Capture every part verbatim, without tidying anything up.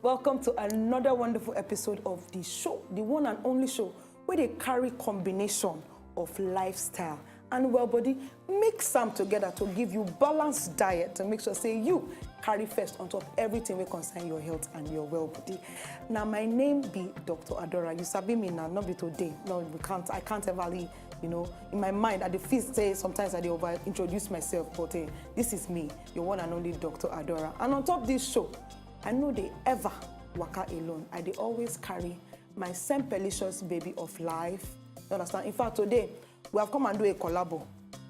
Welcome to another wonderful episode of the show, the one and only show where they carry combination of lifestyle and well body, mix them together to give you balanced diet to make sure say you carry first on top everything we concern your health and your well body. Now my name be Dr. Adora. You sabi me now, not be today. No, we can't. I can't ever leave. You know, in my mind, I dey feel say sometimes I dey over introduce myself, but uh, this is me, your one and only Dr. Adora. And on top this show, I know they ever waka alone. I dey always carry my sempelicious baby of life. You understand? In fact, today we have come and do a collabo.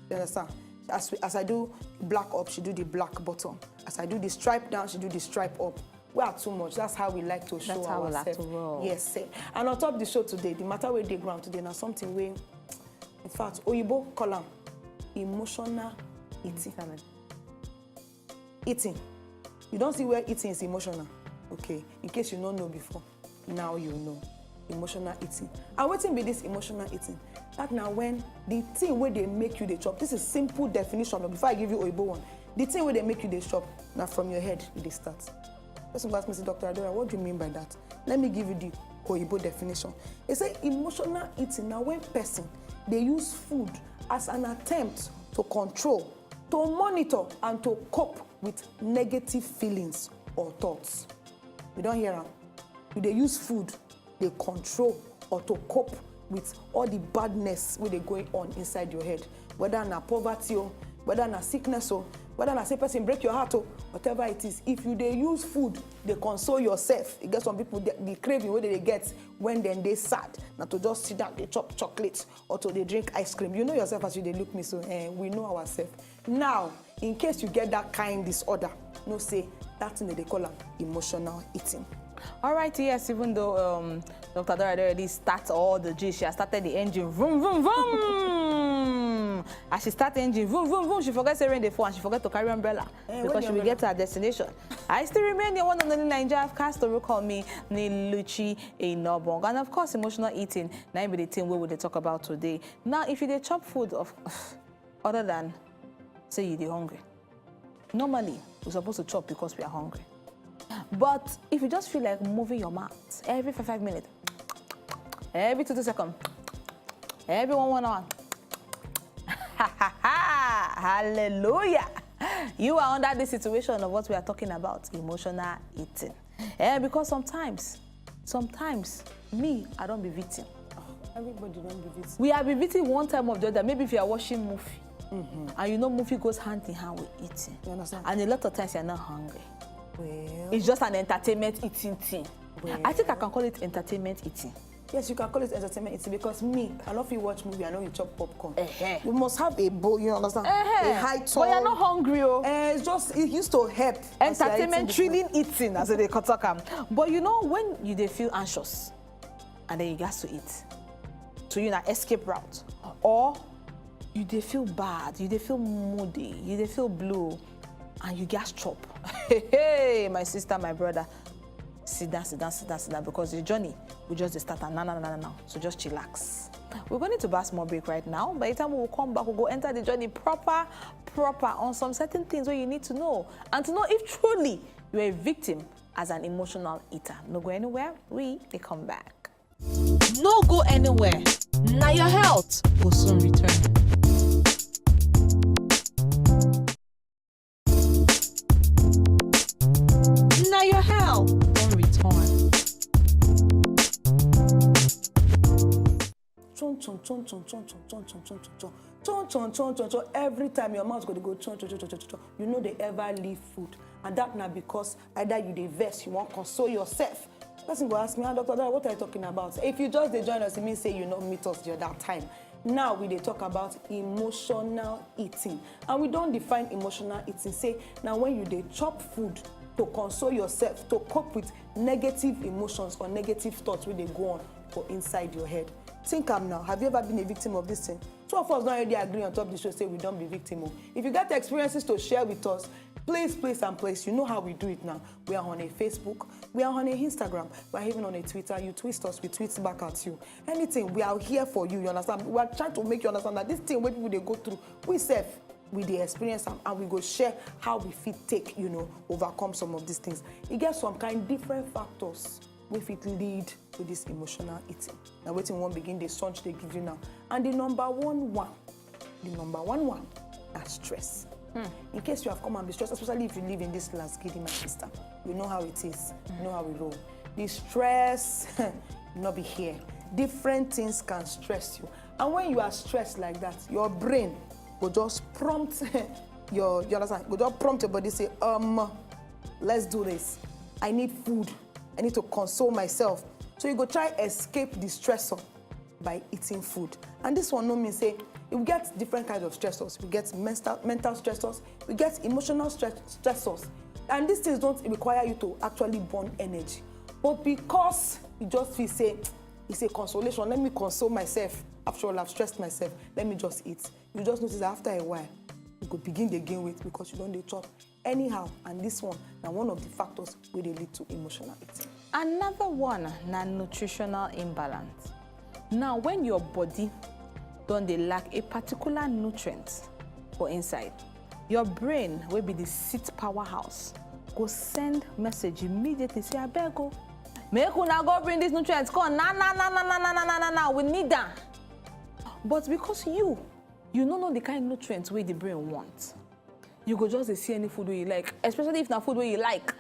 You understand? As we, as I do black up, she do the black bottom. As I do the stripe down, she do the stripe up. We are too much. That's how we like to show That's how we like ourselves. to roll. Yes, sir. And on top of the show today, the matter with the ground today, now something we, in fact, Oyibo call am emotional eating. Eating. You don't see where eating is emotional. Okay, in case you don't know before, now you know. Emotional eating. And wetin be this emotional eating? That now when the thing where they make you the chop. This is simple definition. But before I give you Oyibo one, the thing where they make you the chop, now from your head, it dey start. Person go ask me, say, Dr. Adora, what do you mean by that? Let me give you the Oyibo definition. They say emotional eating now when person they use food as an attempt to control, to monitor, and to cope with negative feelings or thoughts. You don't hear am. You dey use food dey control or to cope with all the badness wey dey going on inside your head, whether na poverty o, whether na sickness o, whether na say person break your heart o, whatever it is, if you dey use food dey console yourself, e get some people, the, the craving wey they dey get when dem dey sad na to just sit down dey chop chocolate or to dey drink ice cream. You know yourself as you dey look me so, eh, we know ourselves. Now, in case you get that kind disorder, know say that thing they call am emotional eating. All right, yes, even though um, Dr. Dora already start all the G, she has started the engine. Vroom, vroom, vroom. As she start the engine, vroom, vroom, vroom, she forget say rain dey fall and she forget to carry umbrella Eh, because she will get to her destination. I still remain the one and only Naija of cast to call me Niluchi Inobong. And of course, emotional eating, na im be the thing we will dey talk about today. Now, if you dey chop food of other than say you dey hungry, normally, we're supposed to chop because we are hungry. But if you just feel like moving your mouth every five, five minutes, every two, two seconds, every one, one hour, hallelujah, you are under the situation of what we are talking about, emotional eating. Eh, because sometimes, sometimes, me, I don't be victim. Everybody don't be victim. We have been victim one time or the other. Maybe if you are watching movie, and you know movie goes hand in hand with eating. You understand? And a lot of times you're not hungry. Well, It's just an entertainment eating thing. Well. I think I can call it entertainment eating. Yes, you can call it entertainment eating because me, I love you watch movie, I know you chop popcorn. Uh-huh. You must have a bowl, you understand? Uh-huh. A high tall. But you're not hungry, oh. Eh, it's just, it used to help as you are eating Entertainment, this thrilling eating, as they call am. But you know, when you dey feel anxious, and then you got to eat. So you na escape route. Or you dey feel bad, you dey feel moody, you dey feel blue, and you gas chop. Hey, hey, my sister, my brother, sit down, sit down, sit down, sit down, because the journey we just dey start am now, now, now, now, now. So just chillax. We're going to buy a small break right now. By the time we will come back, we'll go enter the journey proper, proper on some certain things where you need to know and to know if truly you're a victim as an emotional eater. No go anywhere. We dey come back. No go anywhere. Na your health go soon return. Na your health don return. Chon, chon, chon, chon, chon, chon, chon, chon, chon, chon, chon. Chon, chon, chon, chon, chon. Every time your mouth go dey go chon, chon, chon, chon, chon, chon, chon. You no dey ever leave food. And that na because either you dey vex, you wan console yourself. Person go ask me, "Ah, Doctor Dara, what are you talking about?" If you just dey join us, it means say you no meet us the other time. Now we dey talk about emotional eating. And we don define emotional eating. Say, na when you dey chop food to console yourself, to cope with negative emotions or negative thoughts wey dey go on for inside your head. Think am now. Have you ever been a victim of this thing? Two of us don already agree on top the show say we don be victim o. If you get experiences to share with us, please, please, and please, you know how we do it now. We are on a Facebook, we are on a Instagram, we are even on a Twitter. You tweet us, we tweet back at you. Anything, we are here for you, you understand? We are trying to make you understand that this thing wey people dey go through, we sef, we dey experience am, and we go share how we fit take, you know, overcome some of these things. E get some kind different factors wey fit lead to this emotional eating. Na wetin we wan begin dey search dey give you now. And the number one one, the number one one na stress. In case you have come and be stressed, especially if you live in this last gidi, my sister, you know how it is, you know how we roll. The stress no be here. Different things can stress you. And when you are stressed like that, your brain go just prompt your, you understand? Go just prompt your body say, um, let's do this. I need food. I need to console myself. So you go try escape the stressor by eating food. And this one no mean say, we get different kinds of stressors. We get mental, mental stressors, we get emotional stress, stressors. And these things don't require you to actually burn energy. But because you just feel say, it's a consolation, let me console myself. After all, I've stressed myself. Let me just eat. You just notice that after a while, you go begin dey gain weight because you don dey chop anyhow. And this one na one of the factors wey dey lead to emotional eating. Another one na nutritional imbalance. Now, when your body don dey lack a particular nutrient for inside, your brain, wey be the seat powerhouse, go send message immediately say, "Abeg o, make una go bring this nutrient come now, now, now, now, now, now, now, now, now, we need am." But because you, you no know the kind nutrient wey the brain want, you go just dey see any food wey you like, especially if na food wey you like.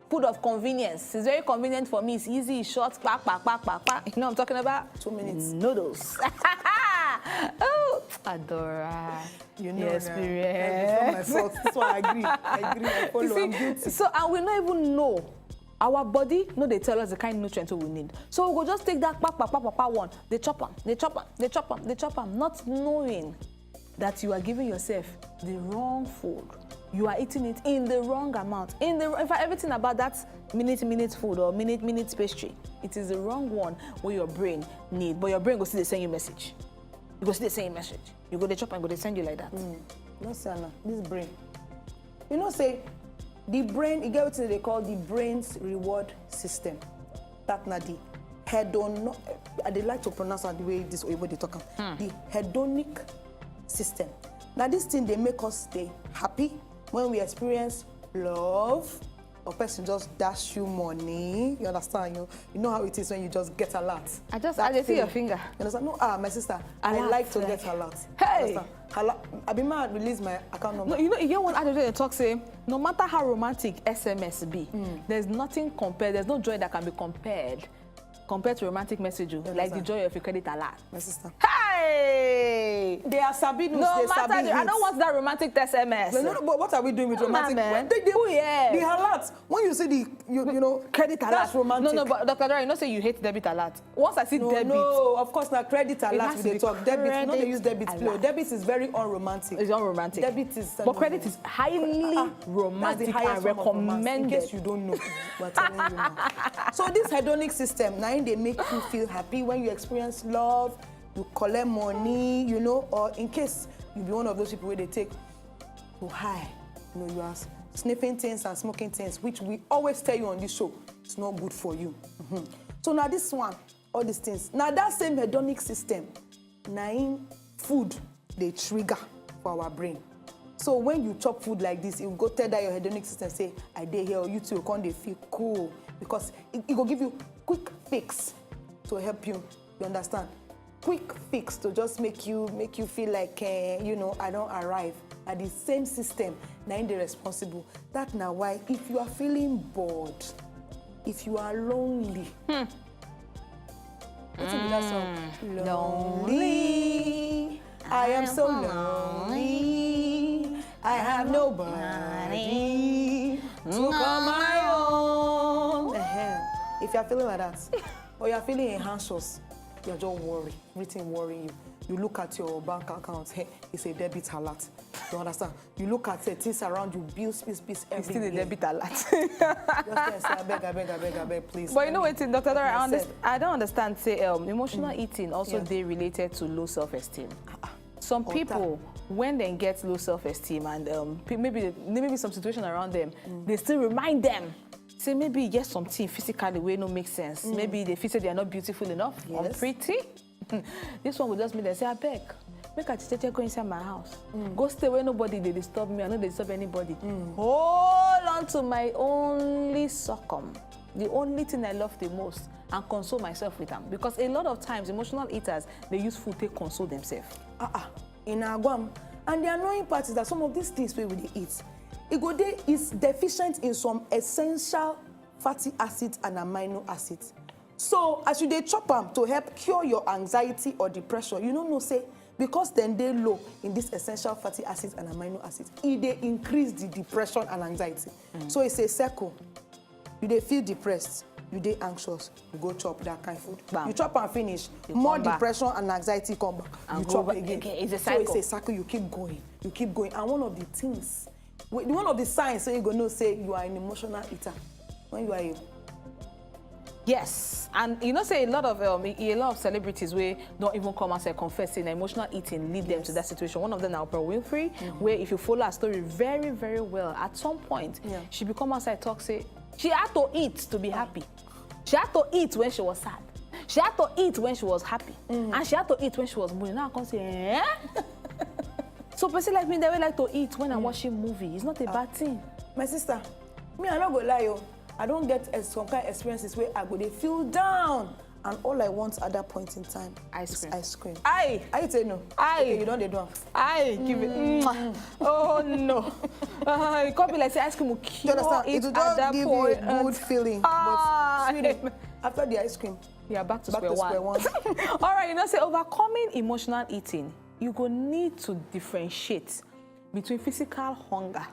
Food of convenience. It's very convenient for me. It's easy, it's short, pa, pa, pa, pa, pa. You know what I'm talking about? Two minutes. Noodles. Oh, Adora. You know, yes, na, experience. That's not my fault. So I agree. I agree. I follow. You see, I'm guilty. So, and we no even know. Our body no dey tell us the kind nutrient wey we need. So we go just take that pa, pa, pa, pa, pa one. Dey chop am, dey chop am, dey chop am, dey chop am, not knowing that you are giving yourself the wrong food. You are eating it in the wrong amount. In the, in fact, everything about that minute, minute food or minute, minute pastry, it is the wrong one wey your brain need. But your brain go still dey send you message. You go still dey send you message. You go dey chop and go dey send you like that. Mm. No, sir, no. This brain. You know say the brain, e get wetin dem dey call the brain's reward system. That na the hedon-, I dey like to pronounce am the way this oyibo dey talk am. Hmm. The hedonic system. Na this thing dey make us dey happy when we experience love, or person just dash you money. You understand? You, you know how it is when you just get alert. I just, I dey see your finger. You understand? No, ah, my sister, I like to get alert. Hey! Alert. I be mad, release my account number. No, you know, you get one adage wey dey talk say, no matter how romantic S M S be, mm, there's nothing compared, there's no joy that can be compared, compared to romantic message, oh, like the joy of a credit alert. My sister. Hey! They are sabi news, no matter the, I don't want that romantic S M S. No, no, no, but what are we doing with romantic? Nah, man. They, they, who here? The alert. When you see the, you, you know, credit alert. That's romantic. No, no, but Doctor Dora, you know say you hate debit alert. Once I see debit. No, of course, na credit alert we dey talk. Debit, no dey use debit play. Debit is very unromantic. It's unromantic. Debit is. But credit is highly romantic and recommended. In case you don't know, we're telling you now. So this hedonic system, na im dey make you feel happy when you experience love, you collect money, you know, or in case you be one of those people wey dey take to high, you know, you are sniffing things and smoking things, which we always tell you on this show, it's not good for you. Mm-hmm. So now this one, all these things. Now that same hedonic system, na im food dey trigger for our brain. So when you chop food like this, it go tell that your hedonic system say, "I dey here," or you too come dey feel cool, because it, it go give you quick fix to help you. You understand? Quick fix to just make you, make you feel like, eh, you know, I don arrive. At the same system, na im dey responsible. That na why if you are feeling bored, if you are lonely, hmm. Wetin be that song? Mm. Lonely. I am so lonely. I have nobody to call my own. Uh-huh. If you are feeling like that, or you are feeling anxious, you're just worried, everything worrying you. You look at your bank account, hey, it's a debit alert. You understand? You look at, say, things around you, bills, bills, bills, everywhere. It's still a debit alert. Just tell say, "Abeg, abeg, abeg, abeg, please." But you know wetin, Doctor Dora, I, I don't understand. Say, um, emotional eating also dey related to low self-esteem. Some people, when they get low self-esteem and, um, maybe, maybe some situation around them, they still remind them. Say maybe you get something physically wey no make sense. Maybe they feel say they are not beautiful enough or pretty. This one go just make them say, "Abeg, Make I jeje go inside my house. Go stay where nobody dey disturb me. I no dey disturb anybody. Hold on to my only succum, the only thing I love the most, and console myself with am. Because a lot of times, emotional eaters dey use food take console themselves. Ah ah, in Aguam. And the annoying part is that some of these things wey we dey eat, e go dey is deficient in some essential fatty acids and amino acids. So as you dey chop am to help cure your anxiety or depression, you no know say because dem dey low in these essential fatty acids and amino acids, e dey increase the depression and anxiety. So it's a circle. You dey feel depressed, you dey anxious, you go chop that kind food. Bam. You chop and finish, you more depression and anxiety come back. And you chop back again. It's a cycle. So it's a cycle. You keep going, you keep going. And one of the things, one of the signs, so you go know say you are an emotional eater when you are a Yes, and you know say a lot of um, a lot of celebrities wey don even come outside confess say na emotional eating lead them to that situation. One of them na Oprah Winfrey, mm -hmm. where if you follow her story very very well, at some point yeah. she become outside talk say she had to eat to be happy. She had to eat when she was sad. She had to eat when she was happy, mm -hmm. and she had to eat when she was moody. Now I come say, eh? So person like me, they will like to eat when I'm watching movie. It's not a bad thing. My sister, me I no go lie o. I don get some kind experiences where I go dey feel down, and all I want at that point in time ice cream. Ice cream. Aye. I tell no. Aye. Okay, you don dey do am. Aye. Give it. Mm. Oh no. Uh, it can't be like say ice cream will kill. You understand? It will just give you a good feeling. Ah. But sweetie, after the ice cream, yeah, back to, back square, to one. square one. All right, you know, say overcoming emotional eating, you go need to differentiate between physical hunger,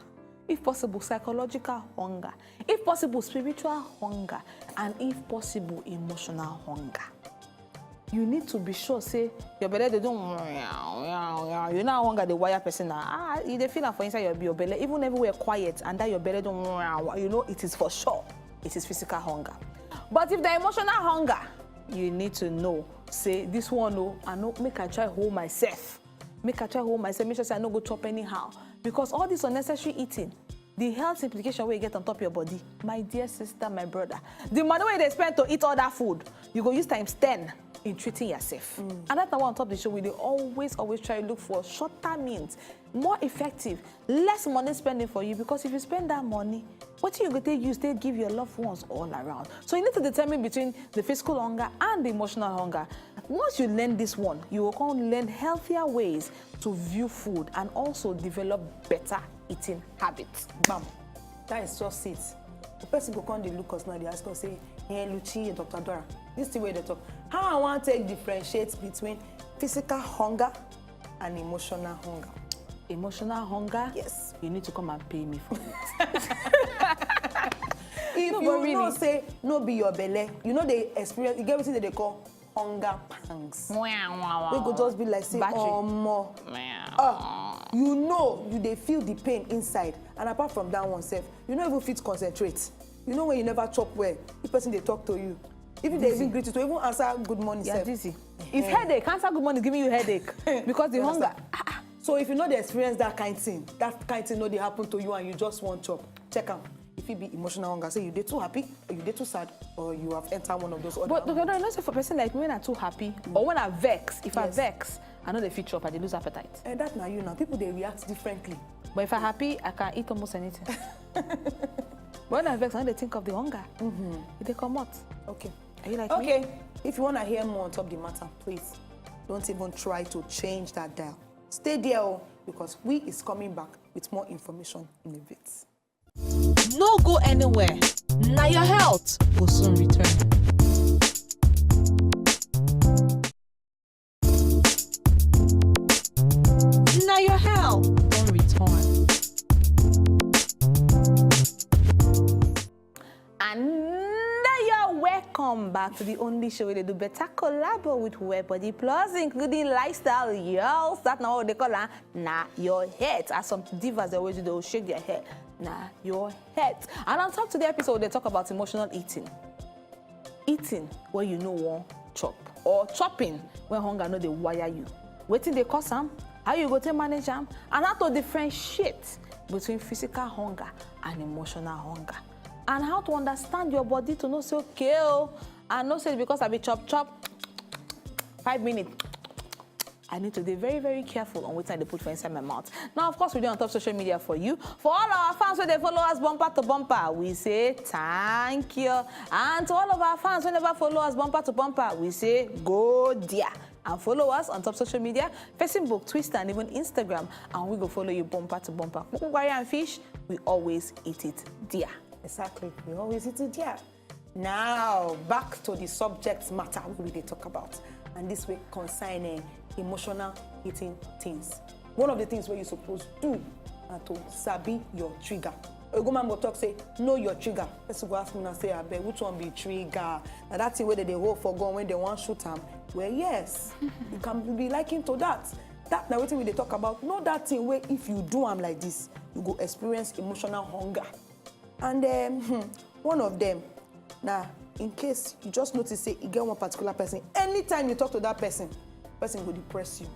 if possible, psychological hunger, if possible, spiritual hunger, and if possible, emotional hunger. You need to be sure say your belly dey do you know hunger dey wire person na ah you dey feel am for inside your your belly even everywhere quiet and that your belly do you know it is for sure it is physical hunger. But if the emotional hunger, you need to know say this one o I no make I try hold myself. Make I try hold myself, make sure say I no go chop anyhow. Because all this unnecessary eating, the health implication wey you get on top your body, my dear sister, my brother, the money wey you dey spend to eat all that food, you go use times ten in treating yourself. Mm. And that's why on top the show, we dey always, always try look for shorter means, more effective, less money spending for you, because if you spend that money, what you go take use take give your loved ones all around. So you need to determine between the physical hunger and the emotional hunger. Once you learn this one, you will come learn healthier ways to view food and also develop better eating habits. Bam. That is just it. The person go come dey look us now, dey ask us say, "Hey, Luchi, Doctor Dora, this thing wey dey talk, how I wan take differentiate between physical hunger and emotional hunger?" Emotional hunger? Yes. You need to come and pay me for it. If no, you really. know say no be your belle, you know the experience, you get wetin dem dey call hunger pangs. Wow, wow, wow. Wey go just be like say, omo. Uh, you know, you dey feel the pain inside. And apart from that one sef, you no even fit concentrate. You know when you never chop well, if person dey talk to you, if they even greet you to even answer good morning, yeah, sef. Dizzy. If headache, answer good morning, giving you headache because the hunger. So if you no dey experience that kind thing, that kind thing no dey happen to you and you just wan chop, check am. If it be emotional hunger, say you dey too happy, or you dey too sad, or you have entered one of those other. But Doctor Dora, you know, say for person like me, when I'm too happy, mm. or when I vex, if yes. I vex, I know they fit chop, I dey lose appetite. And eh, that now you know, people they react differently. But if I'm happy, I can eat almost anything. But when I vex, I know they think of the hunger. Mm-hmm. They come out. Okay. Are you like okay. me? Okay. If you want to hear more on top the matter, please don't even try to change that dial. Stay there oh, because we is coming back with more information in a bit. No go anywhere. Now your health will soon return. Now your health will return. And now you're welcome back to the only show where they do better collabo with Wear Body Plus, including lifestyle, y'all. That now what they call her, nah, your head. As some divas they always do, they will shake their head. Nah, your head. And on top of the episode, they talk about emotional eating. Eating where you know one chop. Or chopping where hunger no they wire you. Waiting they cause them, how you go to manage them, and how to differentiate between physical hunger and emotional hunger. And how to understand your body to know say okay oh, and no say because I be chop chop five minutes. I need to be very, very careful on what I put for inside my mouth. Now, of course, we do on top social media for you. For all our fans where they follow us bumper to bumper, we say thank you. And to all of our fans who never follow us bumper to bumper, we say go there. And follow us on top social media, Facebook, Twitter, and even Instagram. And we go follow you bumper to bumper. Kuku Gwari and fish, we always eat it there. Exactly. We always eat it there. Now, back to the subject matter we will talk about. And this week concern eh, emotional eating things. One of the things where you supposed to do na to sabi your trigger. A good man go talk say, know your trigger. Person go ask me now say, abeg, which one be trigger? Now that thing where they hold for gun when they want shoot am. Well, yes, you can be likened to that. That now wetin we dey talk about. Know that thing where if you do am like this, you go experience emotional hunger. And um, hmm, one of them, now in case you just notice say you get one particular person, anytime you talk to that person, person go depress you.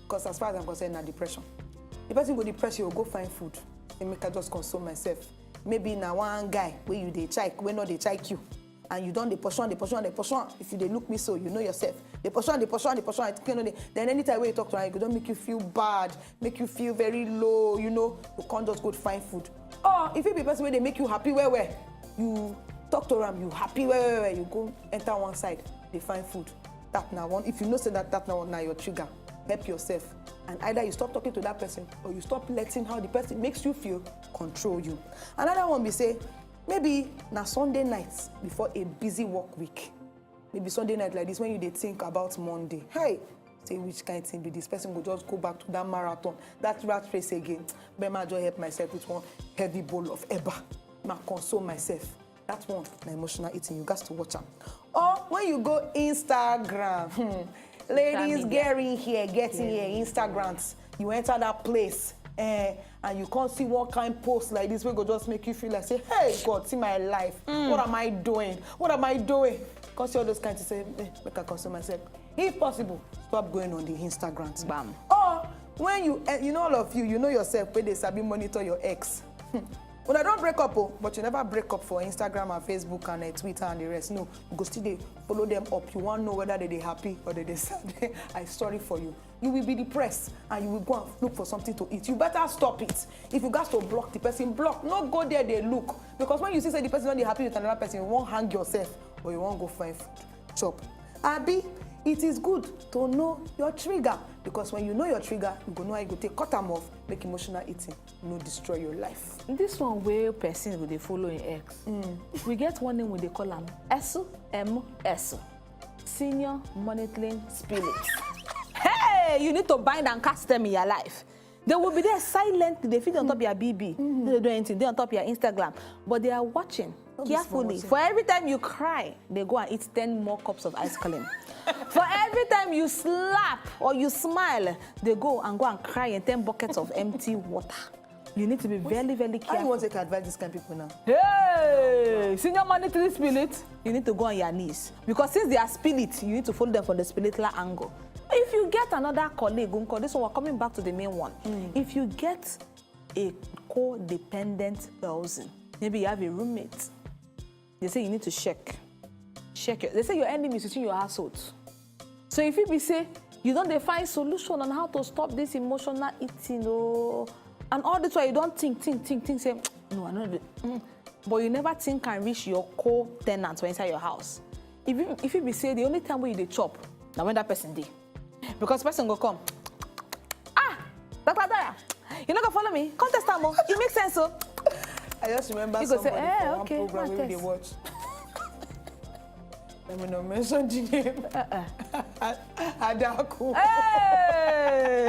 Because as far as I'm concerned, na depression. The person go depress you, go find food. Say make I just console myself. Maybe na one guy where you dey check, where not dey check you. And you don't dey pursue am, dey pursue am, dey pursue am. If you dey look me so, you know yourself. Dey pursue am, dey pursue am, dey pursue am. I think you know dey. Then anytime where you talk to am, you go don make you feel bad, make you feel very low, you know. You can't just go find food. Or if you be person where they make you happy well well, you talk to am, you happy well well, well, you go enter one side, they find food. That now one. If you know say that that now one now your trigger, help yourself. And either you stop talking to that person or you stop letting how the person makes you feel control you. Another one be say, maybe na Sunday night before a busy work week. Maybe Sunday night like this when you dey think about Monday. Hey, say which kind thing be this? Person go just go back to that marathon, that rat race again. But ma just help myself with one heavy bowl of eba. Ma console myself. That one na emotional eating. You got to watch am. Or when you go Instagram, hmm, ladies getting here, getting here, Instagrams. You enter that place, eh, and you can't see one kind post like this, we go just make you feel like say, hey God, see my life. What am I doing? What am I doing? Because see all those kinds to say, eh, make I console myself. If possible, stop going on the Instagrams. Bam. Or when you, eh, you know all of you, you know yourself, where they sabi monitor your ex. Hmm. When I don't break up, oh, but you never break up for Instagram and Facebook and uh, Twitter and the rest. No, you go still dey follow them up. You want to know whether they dey happy or they dey sad. I sorry for you. You will be depressed and you will go and look for something to eat. You better stop it. If you got to block the person, block. No go there, they look. Because when you see say the person not dey happy with another person, you won't hang yourself or you won't go find food. Chop. Abi, it is good to know your trigger, because when you know your trigger, you go know how you go take cut am off, make emotional eating no destroy your life. This one where person go dey follow in X. We get one name we dey call am S M S, Senior Monitoring Spirit. Hey, you need to bind and cast them in your life. They will be there silently. They fit on top your B B. They don't do anything. They on top your Instagram. But they are watching carefully. For every time you cry, they go and eat ten more cups of ice cream. For every time you slap or you smile, they go and go and cry in ten buckets of empty water. You need to be very, very careful. How you want to take advise these kind of people now? Hey, Senior Monitoring Spirit, you need to go on your knees. Because since they are spirit, you need to follow them from the spiritual angle. If you get another colleague, nko, this one, we're coming back to the main one. If you get a codependent person, maybe you have a roommate, they say you need to check. Check it. They say your enemy is within your household. So if you be say, you don't dey find solution on how to stop this emotional eating, oh, and all this while you don't think, think, think, think, say, no, I know. Mm. But you never think and reach your co-tenant for inside your house. If you, if you be say the only time where you dey chop, now when that person dey. Because person go come, ah, Doctor Daya, you no go follow me? Come test am o. It makes sense o. I just remember You go say, somebody eh, for one okay, program come wey we dey test. watch. Let me not mention the name. Adaku. Hey!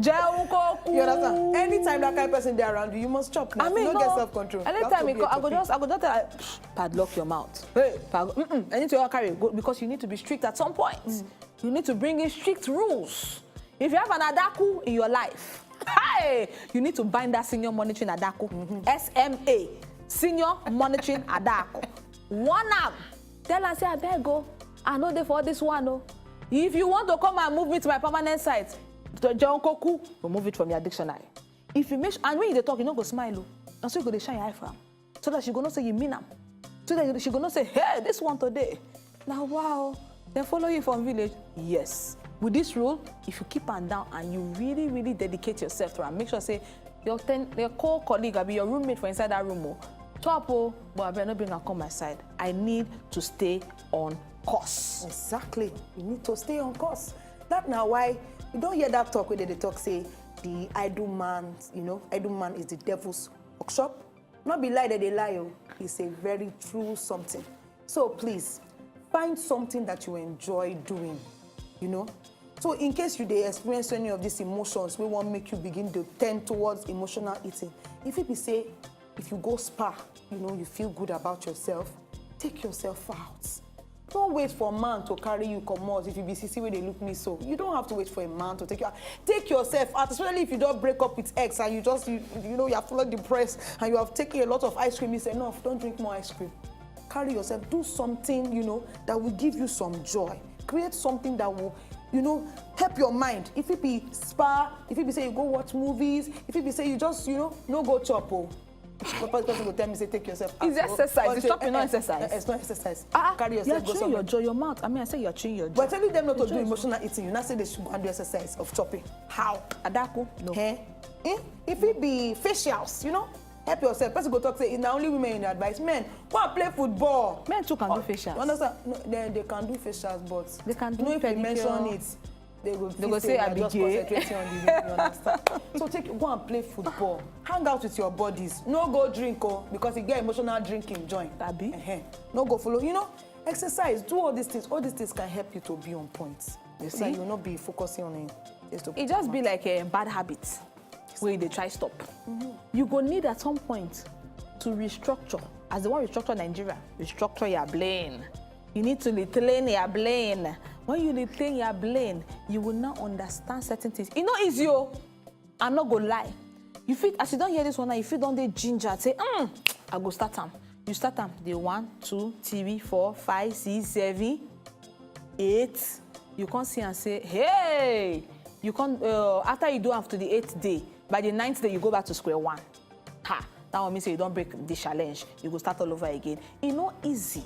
Jẹun kó kú. You understand? Anytime that kind of person dey around you, you must chop now. I mean, you no no. get self-control. You have Anytime to he be a come, I go pikin. just, I go just tell her, "Psh, padlock your mouth. Hey, pad, mm-mm, anything you carry, go," because you need to be strict at some point. You need to bring in strict rules. If you have an adaku in your life, hey, you need to bind that senior monitoring adaku. S M A, senior monitoring adaku. One am. Tell am say, "Abeg o, I no dey for this one o. If you want to come and move me to my permanent site, to John Koku, remove it from your dictionary." If you make, and when you dey talk, you no go smile o. Na so you go dey shine your eye for am. So that she go know say you mean am. So that she go know say, "Hey, this one today. Now, wow. They follow you from village." Yes. With this rule, if you keep am down and you really, really dedicate yourself to am, make sure say your ten, your co-colleague, abi your roommate for inside that room, oh, chop, oh, but abeg no bring am come my side. I need to stay on course. Exactly. You need to stay on course. That na why you don hear that talk wey dem dey talk say the idle man, you know, idle man is the devil's workshop. No be lie dem dey lie o. It's a very true something. So please, find something that you enjoy doing, you know. So in case you dey experience any of these emotions wey wan make you begin dey tend towards emotional eating, e fit be say if you go spa, you know, you feel good about yourself, take yourself out. No wait for man to carry you comot. If you be sisi wey dey look me so, you don't have to wait for a man to take you out. Take yourself out, especially if you don break up with ex and you just, you, you know, you are feeling depressed and you have taken a lot of ice cream. It's enough. Don't drink more ice cream. Carry yourself. Do something, you know, that will give you some joy. Create something that will, you know, help your mind. If it be spa, if it be say you go watch movies, if it be say you just, you know, no go chop o. But person go tell me say take yourself out. It's exercise. It's chopping, not exercise. It's not exercise. Ah, Carry you're yourself, go chewing somewhere. Your jaw, your mouth. I mean, I say you're chewing your jaw. But telling them not to Enjoy do it. Emotional eating, you now say they should go and do exercise of chopping. How? Adaku, no. Eh? Eh? If it be facials, you know, help yourself. Person go talk say, "It's not only women in advice. Men, go and play football." Men too can do facials. You understand? No, they, they can do facials, but They can you do know, if you pedicure. Mention it, they go, They go say, "I be just gay." Concentrating on the, you understand? So take, go and play football. Hang out with your buddies. No go drink, oh, because you get emotional drinking join. Abi? Uh-huh. No go follow. You know, exercise. Do all these things. All these things can help you to be on point. You So that see? You will not be focusing on it. It's to It just be like a bad habit wey you dey try stop. You go need at some point to restructure. As they wan restructure Nigeria, restructure your brain. You need to retrain your brain. When you retrain your brain, you will now understand certain things. E no easy o. I no go lie. You fit, as you don hear this one now, you fit don dey ginger, say, "Hmm, I go start am." You start am, day one, two, three, four, five, six, seven, eight. You come see and say, "Hey!" You come, uh, after you do am to the eighth day, by the ninth day, you go back to square one. Ha! That one means say you don break the challenge. You go start all over again. E no easy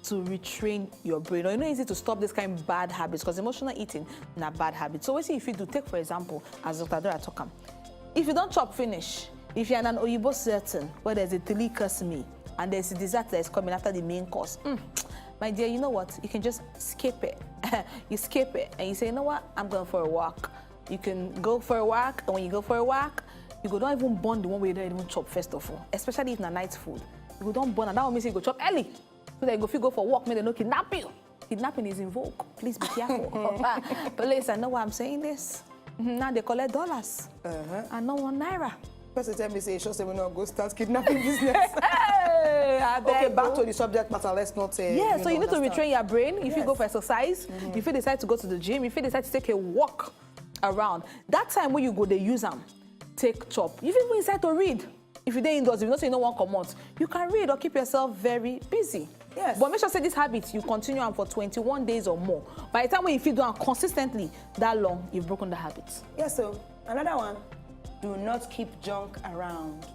to retrain your brain, or e no easy to stop this kind bad habits, because emotional eating na bad habit. So wetin you fit do? Take for example, as Doctor Dora talk am, if you don chop finish, if you're in an oyibo setting where there's a three course meal and there's a dessert that is coming after the main course, mm, my dear, you know what? You can just skip it. You skip it and you say, "You know what? I'm going for a walk." You can go for a walk, and when you go for a walk, you go don even burn the one wey you don even chop first of all, especially if na night food. You go don burn, and that one means you go chop early. So that you go fit go for work, make dem no kidnap you. Kidnapping is in vogue. Please be careful. Police, I know why I'm saying this. Mhm, now they collect dollars. Uh-huh. I know one naira. Person tell me say, "Sure say we no go start kidnapping business." Hey, I Okay, beg back o. To the subject matter. Let's not. Uh, Yeah, so you need to understand. Retrain your brain. If you Yes. Go for exercise, if you decide to go to the gym, if you decide to take a walk around, that time wey you go dey use am take chop. If you even decide to read, if you dey indoors, if you know say you no wan comot, you can read or keep yourself very busy. Yes. But make sure say this habit, you continue am for twenty-one days or more. By the time wey you fit do am consistently that long, you've broken the habit. Yes, so another one, do not keep junk around.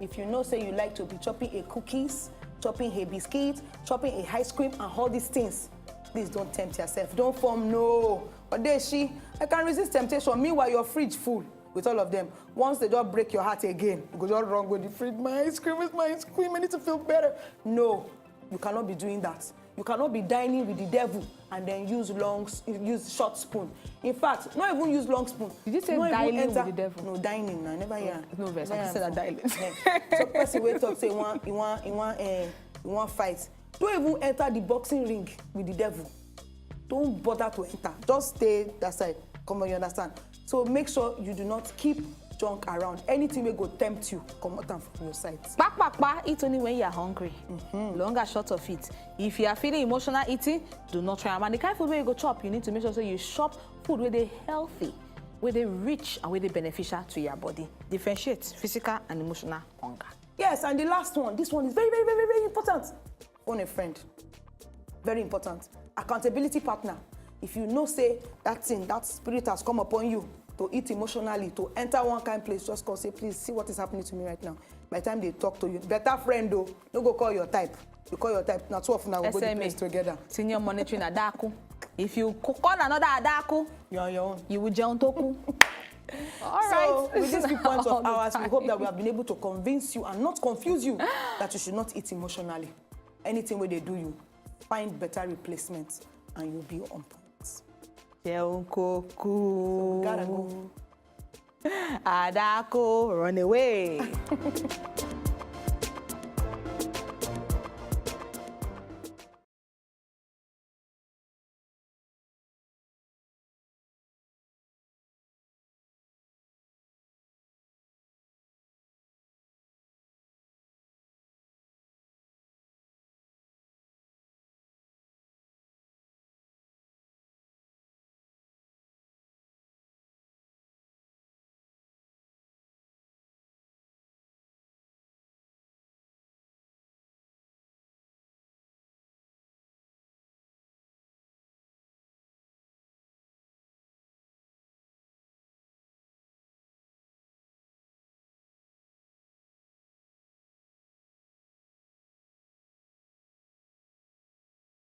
If you know say you like to be chopping a cookies, chopping a biscuit, chopping a ice cream, and all these things, please don't tempt yourself. Don't form no. Odeshi, I can resist temptation. Meanwhile, your fridge full with all of them. Once they don't break your heart again, you go just run go the fridge. "My ice cream is my ice cream. I need to feel better." No, you cannot be doing that. You cannot be dining with the devil and then use long, use short spoon. In fact, not even use long spoon. Did you say Not even dining with enter- the devil? No, dining. I never hear. No vex, Never I hear said am. Dining. Eh. So person wey talk say one, he want, he want, uh, he want fight. Don't even enter the boxing ring with the devil. Don't bother to enter. Just stay that side. Come on, you understand? So make sure you do not keep junk around. Anything wey go tempt you, comot am from your sight. Kpakpakpa, eat only when you are hungry. Long and short of it, if you are feeling emotional eating, do not try am. And the kind food wey you go chop, you need to make sure say you chop food wey dey healthy, wey dey rich, and wey dey beneficial to your body. Differentiate physical and emotional hunger. Yes, and the last one. This one is very, very, very, very, very important. Phone a friend. Very important. Accountability partner. If you know say that thing, that spirit has come upon you to eat emotionally, to enter one kind place, just call, say, "Please, see what is happening to me right now." By the time they talk to you, better friend though, no go call your type. You call your type. Now two of una will go the S M A. Place together. Senior monitoring adaku. If you co- call another Adaku, You're on your own. you will jẹun tó kú. All So, right. with these few points All of the ours, we time. Hope that we have been able to convince you and not confuse you that you should not eat emotionally. Anything where they do you, find better replacement and you'll be on point. Jẹun kó kú. We gotta go. Adaku, run away.